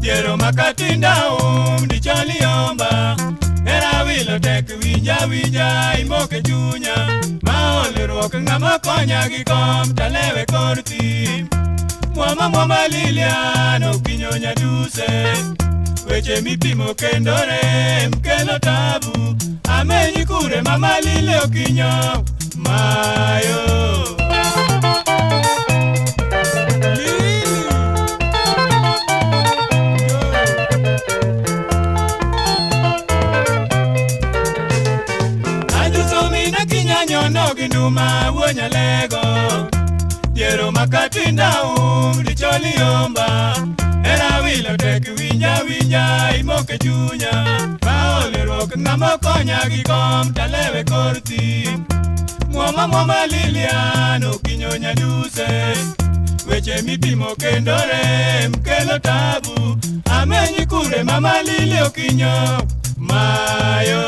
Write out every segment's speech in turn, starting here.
Diero makatinda dicholi omba. Era wilo tek winja winja imoke chunya. Ma olruok ng'ama konya gi kom talewe kor thim. Mwama mwama Lilian okinyo nyaduse. Weche mipimo kendo rem kelo tabu. Amenyi kure mama Lili okinyo mayo. Lili. Ajuso mina kinyanyo no gi nduma wuo nyalego. Diero makatinda dicholi omba. Era wilo tek winja winja imoke chunya. Ma olruok ng'ama konya gi kom talewe kor thim. Mwama mwama Lilian okinyo nyaduse. Weche mipimo kendo rem kelo tabu. Amenyi kure mama Lili okinyo mayo.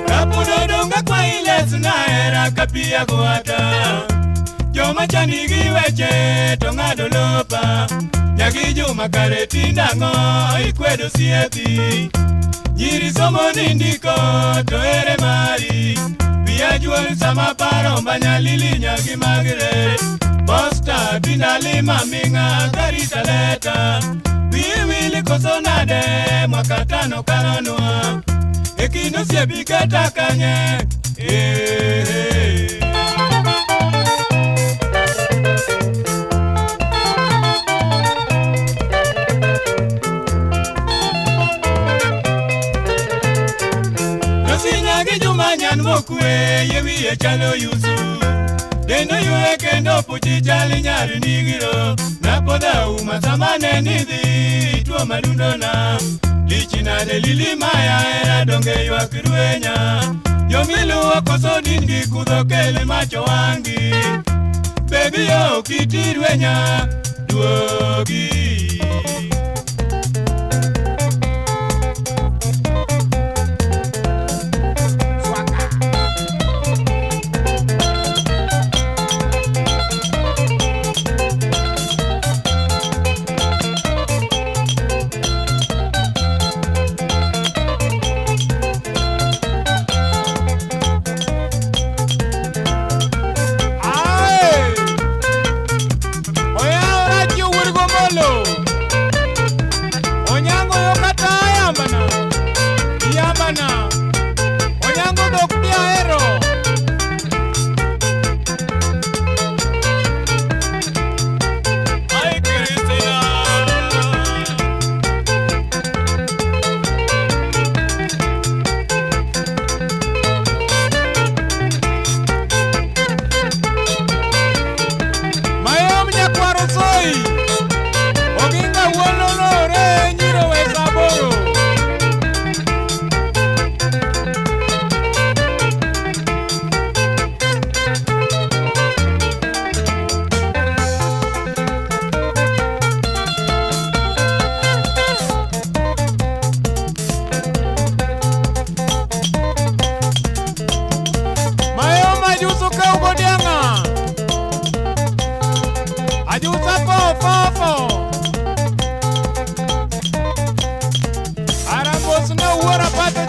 Kapudo donga kwa iles na era kapia goata. Joma chandi gi weche to ng'ado lopa. Nyagi juma kare tindang'o ikwedo siepi. Nyiri somo ni ndiko to ere mari. Wiya juol sama paro mbanya Lili nyagi magre. Posta tindalima ming'a karita leta. Wiyi wili koso nade mwaka tano kalonwa. E kind osiepi kata kanye. Eh. Nosinya gi Juma nyan mokwe yie wiye chalo yusu. Dendo ywe kendo puchi chal nyar nigiro. Napodha uma sama ne nidhi tuo madundona. Lich nade Lili maya era donge ywak rwenya. Jomiluwo koso din gi kudho kel macho wangi. Baby yo kiti rwenya duogi. Ae! Oyawo rachi wuod Gomolo. Onyango yo kata yambana. Yambana. Onyango dhok di ahero. Ai Kristina. Mayom nyakwar Osoi. Oginga wuon olore nyiro we saboro. Mayom ajuso ka ugodiang'a. Ajusa fo fo fo. Arambos na wuora pato